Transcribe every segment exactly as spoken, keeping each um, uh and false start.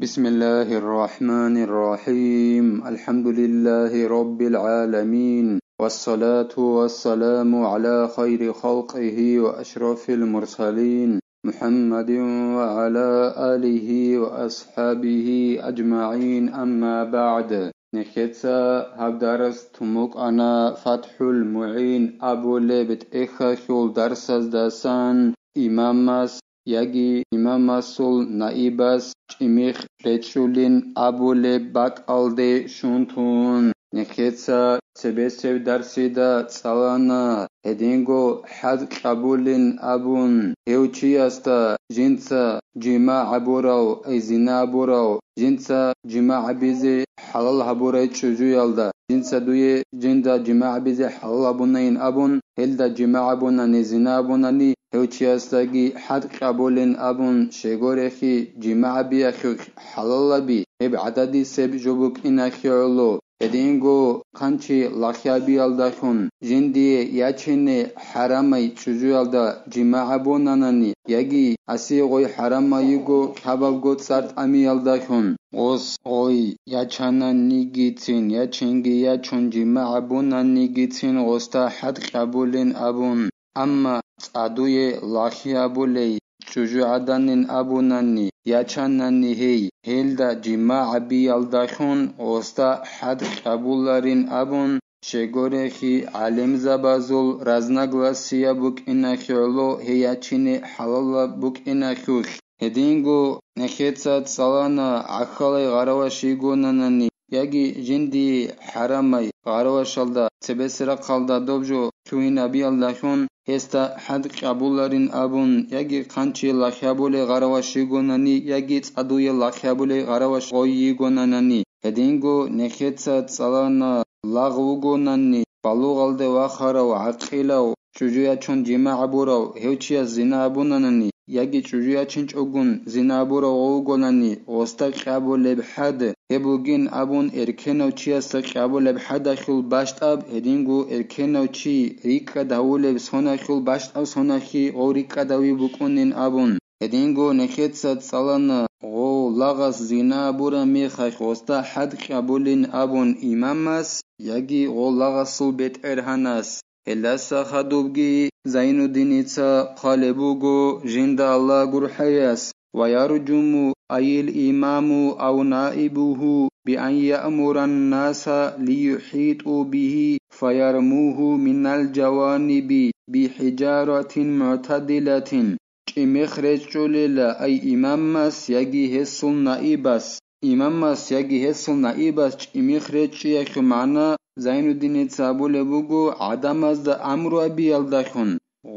بسم الله الرحمن الرحيم. الحمد لله رب العالمين. والصلاة والسلام على خير خلقه وأشرف المرسلين محمد وعلى آله وأصحابه أجمعين. أما بعد. Нехеца гьаб дарс тумукъана ФатхӀул МугӀин абулеб тӀехьалъул дарсаздасан имамас яги имамасул наибас чӀимих речӀчӀулин абулеб бакӀалде щун тун. Нехеца цебесеб дарсида цӀалана гьединго хӀад кьабулин абун, гьев чиясда жинца жимагӀ гьабурав, ай зина гьабурав, жинца жимагӀ гьабизе хӀалал гьабурай чӀужуялда, жинца дуе жинда жимагӀ гьабизе хӀалал гьабунайин абун, гьелда жимагӀ гьабунани, зина гьабунани, гьев чиясдаги хӀад кьабулин абун, щегорехи жимагӀ гьабиялъухъ хӀалалаби, гьеб гӀададисеб жо букӀиналъе гӀоло. Гьединго хъанчи лахъабиялдалъун жиндие ячине хӀарамай чӀужуялда жимагӀ гьабунанани яги гьасие гъой хӀарамай йиго кьабабго цӀар тӀамиялдалъун, гъос гъой ячананигицин, ячинги ячун жимагӀ гьабунанигицин гъосда хӀад кьабулин абун, амма цӀадуе лахъи гьабулей чӀужугӀаданин абунани, ячанани гьей, гьелда жимагӀ гьабиялдалъун гъосда хӀад кьабуларин абун, щегорехи гӀалимзабазул разногласия букӀиналъе гӀоло гьей ячине хӀалалаб букӀиналъулъ. Гьединго нехеца цӀалана гӀахьалай гъараваш йигонанани, яги жиндие хӀарамай гъаравашалда цебесеб рахъалда доб жо лъугьинабиялдалъун гьесда хӀад кьабуларин абун, яги хъанчи лахъабулей гъараваш йигонани, яги цӀадуе лахъабулей гъараваш гъой йигонанани. Гьединго нехеца цӀалана лагъ вугонани, балугъалде вахарав, гӀакъилав, чӀужу ячун жимагӀ гьабурав гьев чияс зина гьабунанани, яги чӀужу ячинчӀогун зина гьабурав гъов вугонани, гъосда кьабулеб хӀад гьеб бугин абун, эркенав чиясда кьабулеб хӀадалъул бащтӀаб, гьединго эркенав чи рикӀкӀад гьавулеб соналъул бащтӀаб соналъги гъов рикӀкӀад гьавив букӀунин абун. Гьединго нехеца цӀалана гъов лагъас зина гьабураб мехалъ гъосда хӀад кьабулин абун имамас яги гъов лагъасул бетӀергьанас. Гьелдаса хадубги Зайнуддиница хъвалеб буго жинда Аллагь гурхӀаяс: «ويرجم أي الإمام أو نائبه بأن يأمر الناس ليحيطوا به فيرموه من الجوانب بحجارة معتدلة». ЧӀимих речӀчӀулела ай имамас яги гьесул наибас. Имамас яги гьесул наибас чӀимих речӀчӀиялъул магӀна Зайнуддиница абулеб буго гӀадамазда амру гьабиялдалъун,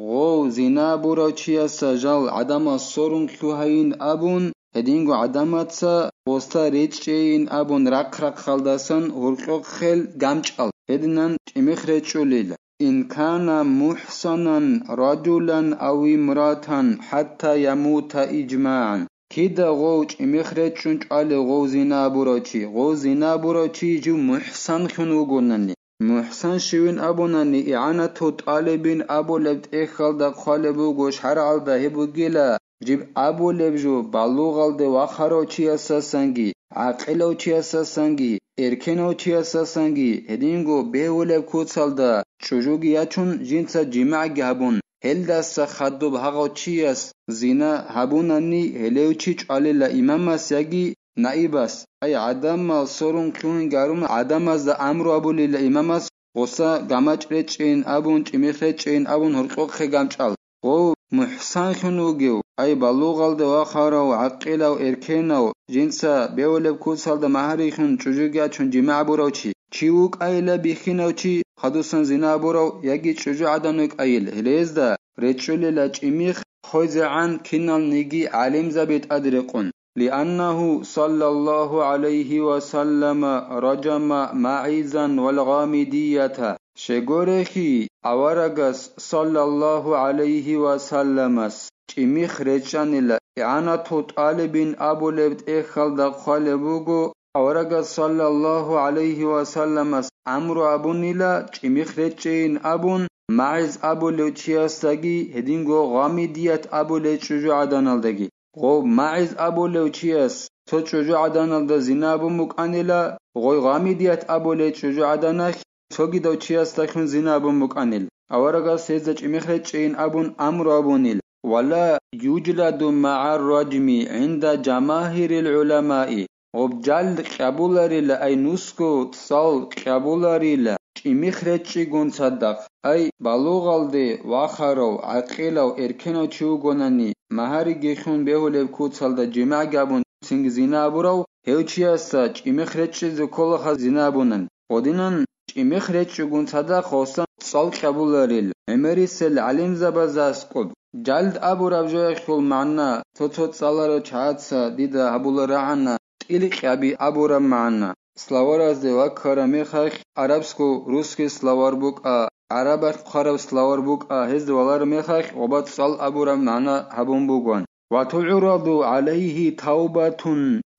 гъов зина гьабурав чиясда жал гӀадамал сорун лъугьайин абун, гьединго гӀадамаца гъосда речӀчӀейин абун рахъ-рахъалдасан гьоркьохъел гамчӀал, гьединан чӀимих речӀчӀулел. إن كان محصنا رجلا أو امرأة حتى يموت إجماعا. Кида гъов чӀимих речӀчӀун чӀвалев гъов зина гьабурав чи, гъов зина гьабурав чи жив мухӀсанлъун вугонани. МухӀсан щивин абунани, игӀанату тӀалибин абулеб тӀехьалда хъвалеб буго шаргӀалда гьеб бугила, жиб абулеб жо балугъалде вахарав чиясасанги, гӀакъилав чиясасанги, эркенав чиясасанги, гьединго бегьулеб куцалда чӀужуги ячун, жинца жимагӀги гьабун, гьелдаса хадуб гьагъав чияс зина гьабунани, гьелев чи чӀвалила имамас яги наибас. Ай, гӀадамал сорун лъугьин гьарун, гӀадамазда амру абулила имамас, гъоса гамачӀ речӀчӀейин абун, чӀимих речӀчӀейин абун гьоркьохъе гамчӀал. Гъов мухӀсанлъун вугев, ай балугъалде вахарав, гӀакъилав, эркенав, жинца бегьулеб куцалда магьарилъун чӀужуги ячун жимагӀ гьабурав чи, чи вукӀайила бихьинав чи, хадусан зина гьабурав яги чӀужугӀадан вукӀайил, гьелезда речӀчӀулела чӀимих хвезегӀан киналниги гӀалимзаби тӀаде рекъон. لأنه صلى الله عليه وسلم رجم ماعزا والغامدية. Щегорехи, аварагас саллаллагьу гӀалайгьи ва салламас чӀимих речӀчӀанила, игӀанату тӀалибин абулеб тӀехьалда хъвалеб буго, аварагас саллаллагьу гӀалайгьи ва салламас амру абунила чӀимих речӀчӀейин абун, МагӀиз абулев чиясдаги, гьединго Гъамидият абулей чӀужугӀаданалдаги. Гъов МагӀиз абулев чияс цо чӀужугӀаданалда зина абун букӀанила, гъой гъамидият абулей чӀужугӀаданалъ цогидав чиясдалъун зина абун букӀанил. Аварагас гьезда чӀимихъ речӀчӀейин абун амру абунил. Вала южладу магӀар ражми гӀинда жамагьирил гӀуламаи. Гъоб жал кьабуларила, ай нусго цӀал кьабуларила, чӀимихъ речӀчӀигун цадахъ, ай балугъалде вахарав, гӀакъилав, эркенав чи вугонани, магьариги хьун бегьулеб куцалда жимагӀги абун цинги зина абурав, гьев чиясда чӀимихъ речӀчӀизе кколаха зина абунан. Гъодинан чӀимихъ речӀчӀигун цадахъ гъосан цӀал кьабуларил. ГӀемерисел гӀалимзабазаскӀоб, жалд абураб жояхъул магӀна, цо-цо цӀаларав чагӀаца дида гьабуларагӀана тӀилкьаби абураб магӀна. Словаразде ваккараб мехалъ, арабско-русский словарь букӀа, гӀарабалъ хъвараб словарь букӀа, гьезда валараб мехалъ гъоба цӀал абураб магӀна гьабун бугоан. وتعرض عليه توبة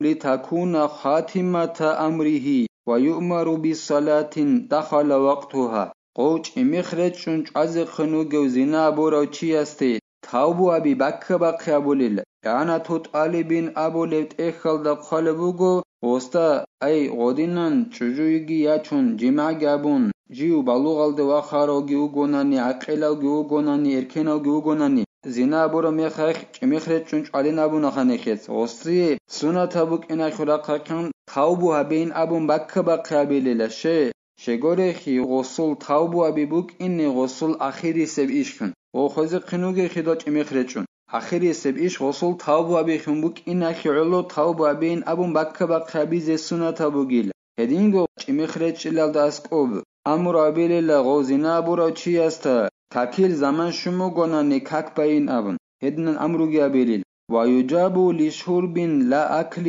لتكون خاتمة أمره ويؤمر بصلاة دخل وقتها. Гъов чӀимихъ речӀчӀун чӀвазехъин вугев зина абурав чиясде тавбу аби бакка-бахъи абулел. ИгӀанату тӀалибин абулеб тӀехьалда хъвалеб буго, гъосда, ай, гъодинан чӀужуги ячун, жимагӀги абун, жив балугъалде вахаравги вугонани, гӀакъилавги вугонани, эркенавги вугонани, зина абураб мехалъ чӀимихъ речӀчӀун чӀвалин абунаха нехец, гъосие сунатаб букӀиналъул рахъалъан тавбу гьабейин абун бакка-бахъи гьабилила, ще, щегорехи, гъосул тавбу аби букӀине гъосул ахирисеб ишхъун. Гъо хвезехъин вугехидал чӀимихъ речӀчӀун. Ахирисеб иш гъосул тавбу абихьун букӀиналъе гӀоло тавбу абейин абун бакка-бахъи гьабизе сунатаб бугила. Гьединго чӀимихъ речӀчӀилалда аскӀоб амру абилила гъов зина абурав чиясда, какил заман щун бугонани как байин абун, гьединан амруги абилил. ويجاب لشرب لا أكل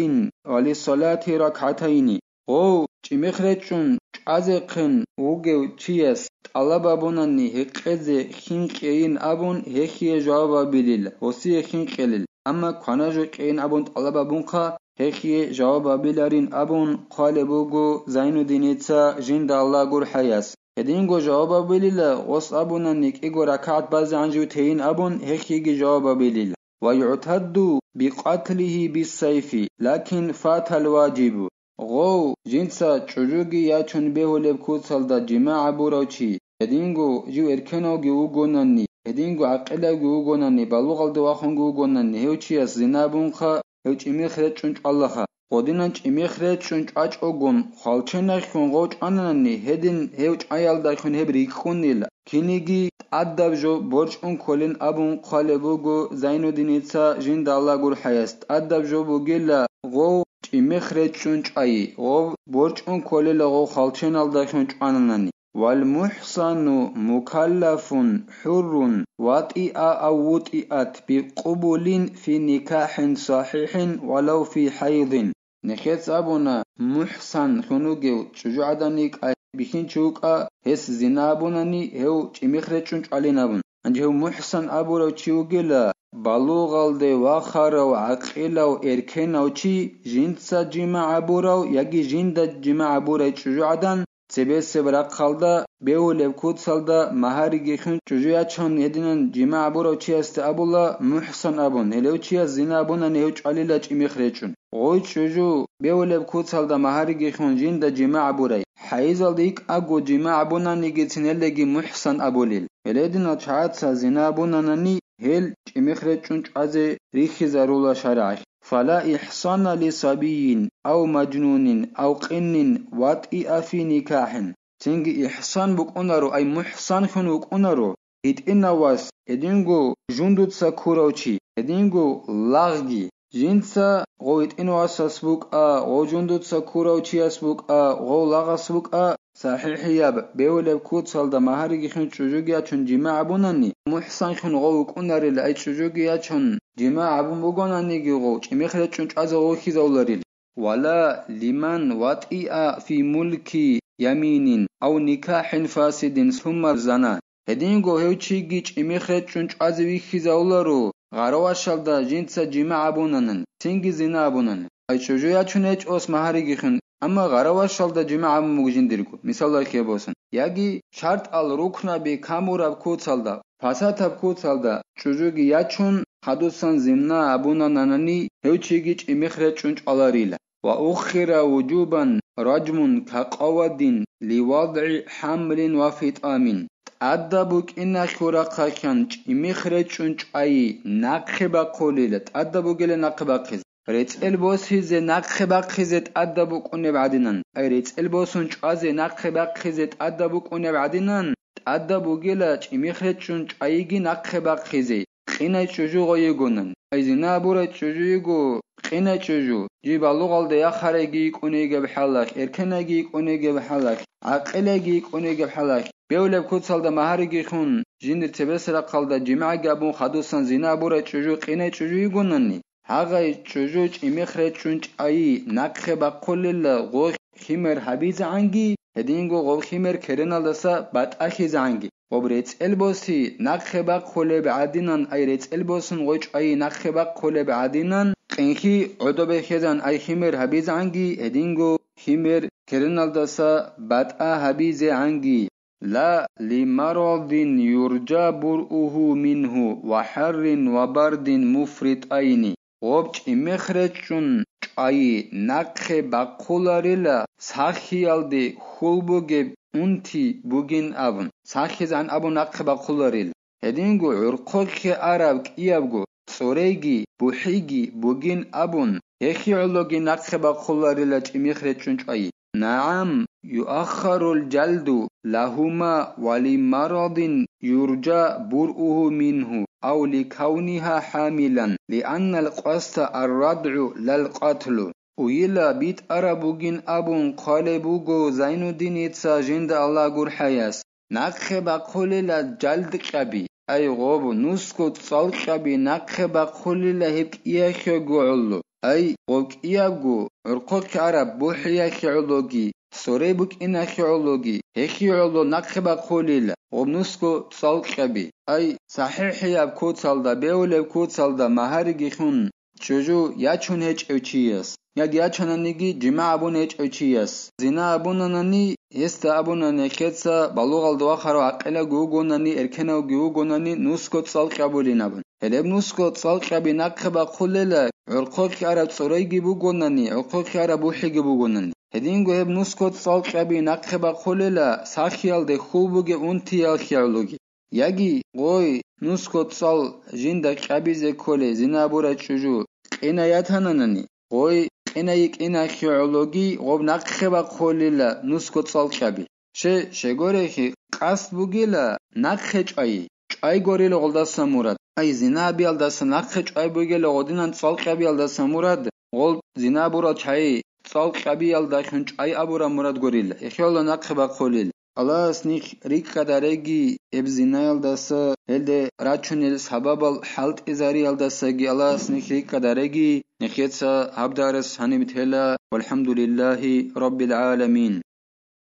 ولصلاة ركعتين. Гъов чӀимихъ речӀчӀун чӀвазехъин вугев чияс тӀалаб абунани гьекъезе хинкъейин абун гьехие жаваб абилил, гъосие хинкъелил, амма квана-жо кьейин абун тӀалаб абунха, гьехие жаваб абиларин абун хъвалеб буго Зайнуддиница, жинда Аллагь гурхӀаяс. Гьединго жаваб абилила, гъос абунани кӀиго ракагӀат базегӀан жив тейин абун гьехиеги жаваб абилил. ويعتد بقتله بالسيف، لكن فات الواجب. Гъов, жинца чӀужуги ячун бегьулеб куцалда жимагӀ гьабурав чи, гьединго жив эркенавги вугонани, гьединго гӀакъилавги вугонани, балугъалде вахунги вугонани, гьев чияс зина абунха, гьев чӀимихъ речӀчӀун чӀвалаха. Гъодинан чӀимихъ речӀчӀун чӀвачӀогон, хвалченахъун гъов чӀвананани, гьедин гьев чӀваялдалъун гьеб рикӀкӀунила. Киниги тӀадаб жо борчӀун кколин абун хъвалеб буго Зайнуддиница, жинда Аллагь гурхӀаяс. ТӀадаб жо бугила гъов чӀимихъ речӀчӀун чӀвай, гъов борчӀун кколила гъов хвалченалдалъун чӀвананани. والمحصن مكلف حر وطئ أو وطئت بقبل في نكاح صحيح ولو في حيض. Нехец абуна, мухӀсан хьун вугев чӀужугӀадан йикӀай бихьинчи вукӀа, гьес зина абунани, гьев чӀимихъ речӀчӀун чӀвалин абун. Гьанже гьев мухӀсан абурав чи вугила, балугъалде вахарав, гӀакъилав, эркенав чи, жинца жимагӀ гьабурав яги жинда жимагӀ гьабурай чӀужугӀадан, цебесеб рахъалда, бегьулеб куцалда, магьариги хьун чӀужу ячун гьединан жимагӀ гьабурав чиясда абула мухӀсан абун, гьелев чияс зина абунани гьев чӀвалила чӀимихъ речӀчӀун. Гъой чӀужу бегьулеб куцалда магьариги хьун жинда жимагӀ гьабурай. ХӀайизалда йикӀаго жимагӀ гьабунаниги цинеллъиги мухӀсан абулел. Гьелединал чагӀаца зина абунанани гьел чӀимихъ речӀчӀун чӀвазе рихьизарула шаригӀалъ. فلا إحصان لصبي أو مجنون أو قن وطئ في نكاح. Цинги ихсан букӀунаро, ай мухӀсан хьун вукӀунаро, гьитӀинав вас, гьединго жундуца ккурав чи, гьединго лагъги. Жинца гъов гьитӀинав васас букӀа, гъов жундуца ккурав чияс букӀа, гъов лагъас букӀа, сахӀихӀияб, бегьулеб куцалда магьариги хьун чӀужуги ячун жимагӀ гьабунани, мухӀсан хьун гъов вукӀунарила, ай чӀужуги ячун жимагӀ гьабун бугонаниги гъов, чӀимихъ речӀчӀун чӀвазе гъов хьизавуларил. ولا لمن وطئ في ملك يمين أو نكاح فاسد ثم زنى. Гьединго гьев чиги чӀимихъ речӀчӀун чӀвазе вихьизавуларо, гъаравашалда жинца жимагӀ гьабунанан, цинги зина гьабунан. Ай чӀужу ячун гьечӀос магьариги хьун, амма гъаравашалда жимагӀ гьабун буго жиндирго, мисалда хебосан. Яги шартӀал рукнаби камураб куцалда, пасатаб куцалда чӀужуги ячун, хадусан зина абунанани, гьев чиги чӀимихъ речӀчӀун чӀваларила. Ва уххира вужубан ражмун какъавадин ливадгӀи хӀамлин ва фитамин. ТӀадаб букӀина хьурахъахьан чӀимихъ речӀчӀун чӀвайи нахъе бахъулила, тӀадаб бугила нахъе бахъизе. РецӀел босизе нахъе бахъизе тӀадаб букӀунеб гӀадинан, ай рецӀел босун чӀвазе нахъе бахъизе тӀадаб букӀунеб гӀадинан, тӀадаб бугила чӀимихъ речӀчӀун чӀвайиги нахъе бахъизе, къинай чӀужу гъойигонан. Ай зина абурай чӀужу йиго, къинай чӀужу, жий балугъалда яхарайги йикӀун йигеб хӀалалъ, эркенайги йикӀун йигеб хӀалалъ, гӀакъилайги йикӀун йигеб хӀалалъ, бевлеб куцалда магьариги хун, жиндир цебесеб рахъалда жимагӀги абун хадусан зина абурай чӀужу къинай чӀужу йигонани, гьагъай чӀужу чӀимихъ речӀчӀун чӀвайи нахъе бахъулила гъо химер гьабизегӀанги, гьединго гъо химер кереналдаса батӀа хизегӀанги. Гъоб рецӀел боси нахъе бахъулеб гӀадинан, ай рецӀел босун гъой чӀвайи нахъе бахъулеб гӀадинан, къинхи гӀодобе хезан, ай химер гьабизегӀанги, гьединго химер кереналдаса батӀа гьабизегӀанги. Ла лимарадин юржа буръугьу мингьу ва хӀаррин ва бардин муфритӀайни. Гъоб чӀимихъ речӀчӀун чӀвайи нахъе бахъуларила сахлъиялде хьул бугеб унти бугин абун, сахлъизегӀан абун нахъе бахъуларила. Гьединго гӀурхъухъе араб кӀиябго цӀорейги бухӀиги бугин абун, гьехие гӀологи нахъе бахъуларила чӀимихъ речӀчӀун чӀвайи. НагӀам, юаххарул жалду лагьума ва лимарадин юржа буръугьу мингьу ав ликавнигьа хӀамилан, лианнал къасда аррадгӀу лал къатлу. Уйила битӀараб бугин абун хъвалеб буго Зайнуддиница, жинда Аллагь гурхӀаяс. Нахъе бахъулила жалдкьаби, ай гъоб нусго цӀалкьаби нахъе бахъулила гьеб кӀияхьего гӀоло, ай гъоб кӀиябго гӀурхъухъе араб бухӀияхье гӀологи, цӀорей букӀинахье гӀологи, гьехие гӀоло нахъе бахъулила гъоб нусго цӀалкьаби, ай сахӀихӀияб куцалда, бевулеб куцалда магьариги хун, чӀужу ячун гьечӀев чияс, яги ячананиги жимагӀ абун гьечӀев чияс, зина абунанани, гьесда абуна нехеца балугъалда вахарав гӀакъилаги вугонани, эркенавги вугонани, нусго цӀалкьабулин абун. Гьелеб нусго цӀалкьаби нахъе бахъулела, гӀурхъухъе араб цӀорейги бугонани, гӀурхъухъе араб бухӀиги бугонани. Гьединго гьеб нусго цӀалкьаби нахъе бахъулела, сахлъиялде хьул бугеб унтиялъе гӀологи. Яги гъой нусго цӀал жинда кьабизе кколей зина абурай чӀужу къина ятананани, гъой къина йикӀинахье гӀологи гъоб нахъе бахъулила нусго цӀал кьаби. Ще, щегорехи, къасд бугила нахъе чӀвай, чӀвай горила гъолдаса мурад. Ай, зина абиялдаса нахъе чӀвай бугила гъодинан цӀал кьабиялдаса мурад, гъол зина абурал чагӀи цӀал кьабиялдахун чӀвай абураб мурад горила, эхиялда нахъе бахъулил. Аллагьас нихъ рикӀкӀадареги, гьеб зинаялдаса, гьелде рачунел сабабал хӀалтӀизариялдасаги Аллагьас нихъ рикӀкӀадареги, нихъеца гьаб дарас гьаниб тела, валхӀамдулиллагьи раббил гӀаламин.